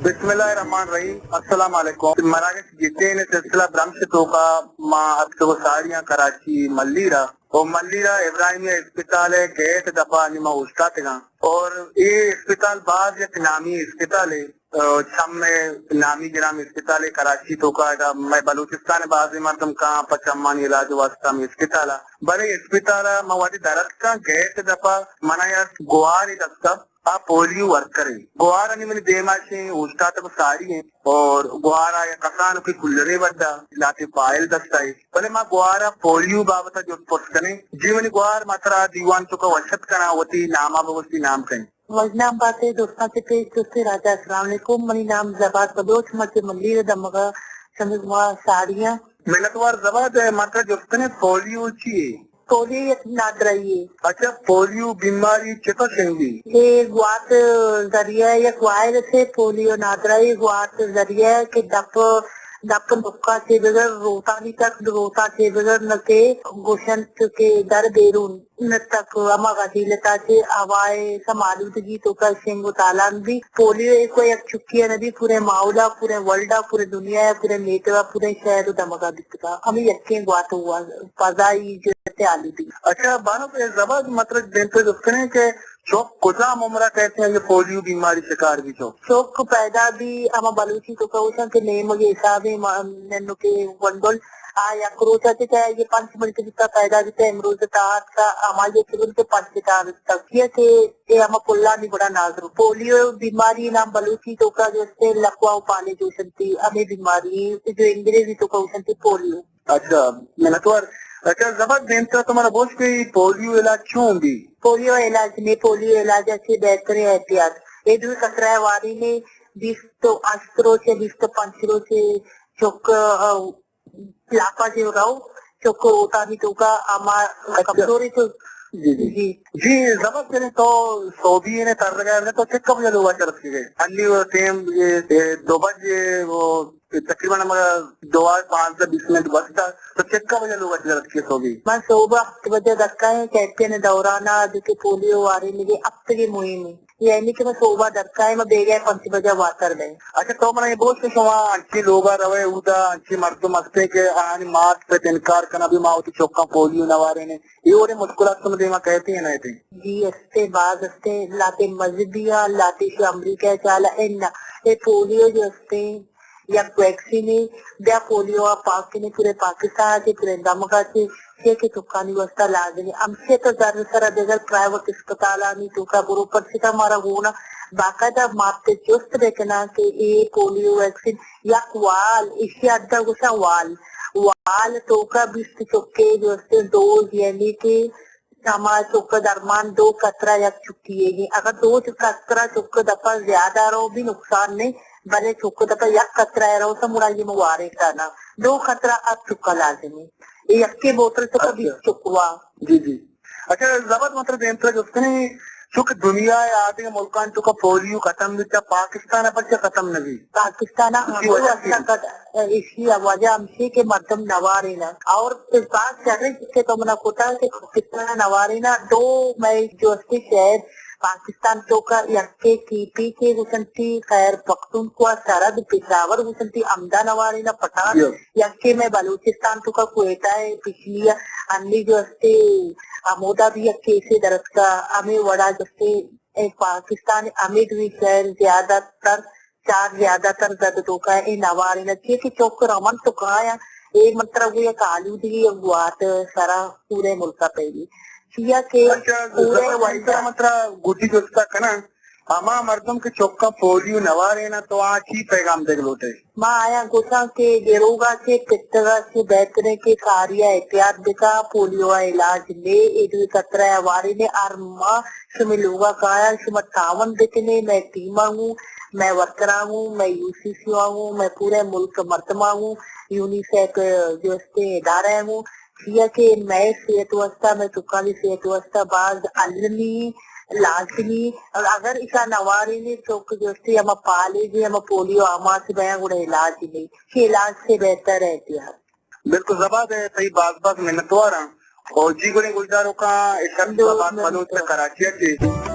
بسم اللہ الرحمن الرحیم۔ السلام علیکم۔ مراگش گدین سلسلہ برمش توکا ما اتکو ساڑیاں کراچی ملیرا، او ملیرا ابراہیمیہ اسپتال گیٹ دپا نی ما اوشتاتگاں۔ اور اے اسپتال باز یک نامی اسپتال ہے، چم نامی گرامی اسپتال ہے کراچی توکا۔ ادا مئے بلوچستان بازیں مردم کاں پہ چمانی علاج واسطہ ہمے اسپتال ء۔ بلے اسپتال ء من وہدے در اتکاں، گیٹ دپا منا یک گوارے دست کپت، آ پولیو ورکرے۔ گوار انی منی دیما شیں، اوشتاتگ و ساری ہیں۔ اور گوار ء یک کسانکیں کولرے ودا، لہتے فائل دستا ہے۔ بلے ما گوار ء پولیو بابت ء جست پرس کنیں۔ جی منی گوار، ما ترا دیوان توکا وش اتک کناں، وتی نام ء بگوش، تئی نام کئے؟ وژنام بات ئے، درستاں چہ پیش درستیں راجا السلام علیکم۔ منی نام زباد بلوچ، ما چہ ملیر ء دمگ ء شمئے گوما ساڑی آں۔ منتوار زباد، ما ترا جست کنیں پولیو چی یے؟ پولیو یک نادراہی یے۔ اچھا، پولیو بیماری چتو شنگ بی؟ اے گوات ذریعہ یک وائرس ہے، پولیو نادراہی گوات ذریعہ کہ دپ، دپ نکا چے بگر روتانی تک، روتا چے بگر نہ کہ گوشنت کہ در بیرون۔ نہ تک ہما غزیلتا چہ ہوائے سم آلودگی توکا شنگ و تالان بی۔ پولیو ایک و یک چکی ء نہ بی، پورے ماحولا، پورے ورلڈا، پورے دنیا ء، پورے میتگا، پورے شہر و دمگا بیتگا۔ ہمے یکیں گوات و پزائی جہت آلودگی۔ اچھا بانک، اے زباد مطلب دیم پہ جست کنیں کہ چک کجام عمرا کہتے ہیں یہ پولیو بیماری شکار بی چک؟ چک پیدا بی ہما بلوچی توکا گوشاں کہ نیمگ حسابیں ما-، ننو کہ گونڈل آ یک روچ ء چہ تہ یہ پنچ منٹ بیتا پیدا بیتا، امروز تا آتکا ہمائی ء چہ بن کہ پنچ تا بیتا۔ کیا کہ اے ہما کلانی گڑا نازرو۔ پولیو بیماری نام بلوچی توکا جو استے لکوا و پالے جوشنتی، ہمے بیماری جو انگریزی توکا گوشنتی پولیو۔ اچھا، منتوار۔ اچھا، زبر دیم تا تو منا بوش کہ پولیو علاج چون بی؟ پولیو علاج نے، پولیو علاج اچھے بہترین احتیاط۔ اے دوی قطرہ واری نے بیست و ہشت روچ، بیست و پنچ روچ چک، آ، لاپا جو رو، چک اوتانی توکا ہما اچھا۔ کمزوری تو۔ جی، جی۔ جی۔ جی، زبر کریں تو سوبی نے تر لگا نے تو چکا بجے لوگا چرس کے گئے۔ انی وہ ٹائم یہ، یہ دو بجے وہ تقریباً ہمارا دو آئے پانزدہ بیس منٹ وقت تھا، تو چکا بجے لوگا چرس کے سوبی؟ من صبح ہفت بجے درکا ہیں، کیمپین دورانا جو کہ پولیو واری مجھے ہفت کے مہم ہے۔ یعنی کہ من صوبہ درکائیں، من بیگہ پنچ بجہ واتر بئیں۔ اچھا، تو منا یہ بوش کہ شما انچی لوگا روئے، اودا انچی مردم ہستے کہ آنی مات پہ انکار کنا بھی ما وتی چکاں پولیو نہ وارینیں۔ یہ وڑے مشکلات تم دیما کہتے ہیں نہ تے؟ جی، ہستے، باز ہستے، لاتے مذہبی آ، لاتے شو امریکہ چالا، ان اے پولیو جو ہستے، یک ویکسینے بیا پولیو ء پاک کنے پورے پاکستان ء چہ پورے دمگ ء چہ چیا کہ چکانی واسطہ لازمی۔ ہمشی ء تو زر سرا بگر پرائیویٹ اسپتالانی توکا برو، پرچکا مارا گونا باقاعدہ مات ء جست بہ کناں کہ اے پولیو ویکسین یک وال، ایشی ء اڈا گوشاں وال، وال توکا بیست چکے جو استے ڈوز، یعنی کہ ہما چک ء درمان دو قطرہ یک چکی ء۔ اگر دو قطرہ چک ء دپا زیادہ رو بھی نقصان نہیں، بلے چک ء دپا یک قطرہ ء رو سمڑا یہ موارے کانا۔ دو قطرہ اب چکا لازمی۔ یہ یکے بوتل چکا اچھا۔ بیست چکوا۔ جی، جی۔ اچھا، زبر مطلب دیم ترا جست کنیں، چونکہ دنیا ء آدگہ ملکان چکا پولیو ختم بیتا، پاکستان ء پرچا ختم نہ بی؟ پاکستان ء اسی وجہ سے۔ ایشی ء وجہ ہمشی کہ مردم نوارینہ۔ اور باز شریں کہ تو منا کتا کہ پاکستان ء نوارینہ، دو مئے جو استی شہر پاکستان توکا یکے ٹی پی کے گوشنتی، خیر پختونخوا سرحد پشاور گوشنتی، ہمدا نوارینہ پٹھان، یس۔ یکے مئے بلوچستان توکا کوئٹہ ء پشنی ء انی جو استی ہمودا بھی یک کیسے درتکا، ہمے وڑا جو استی اے پاکستان ء ہمے دوئیں شہر زیادہ تر، چار زیادہ تر زد توکا اے نوارینہ، چیا کہ چک رمن تو کایاں، اے من ترا گویا کہ آلودگی ء گوات سرا پورے ملک ء پیدی۔ چیا کہ اچھا، پورے زبر ورلڈ ء من ترا گڈی جستا کناں، ہما مردم کہ چکاں پولیو نوارینہ تو آ چی پیغام دیگ لوٹے؟ ما آیاں گوشاں کہ گروگا چے پتگا چے بہتریں کہ کاریا احتیاط بکا، پولیو ء علاج نے، اے دوئیں قطرہ ء وارے نے، ہر ماہ شمے لوگا کایاں، شما تعاون بکنے، مئے ٹیماں گوں، مئے ورکراں گوں، مئے یو سی سی آں گوں، مئے پورے ملک مردماں گوں، یونیسیف جو استے ادارہ آں گوں، چیا کہ مئے صحت واسطہ، مئے چکانی صحت واسطہ باز المی، لازمی، اگر ایشاں نوارینی چک جو استے ہما پالے جی ہما پولیو آماچ بیاں گڑا علاج نہیں، کہ علاج سے بہتر ہے احتیاط۔ بالکل زباد ہے، تئی باز باز منتواراں۔ اور جی گڑیں گلداروکاں، اے شخص زباد بلوچ کراچی ء چے۔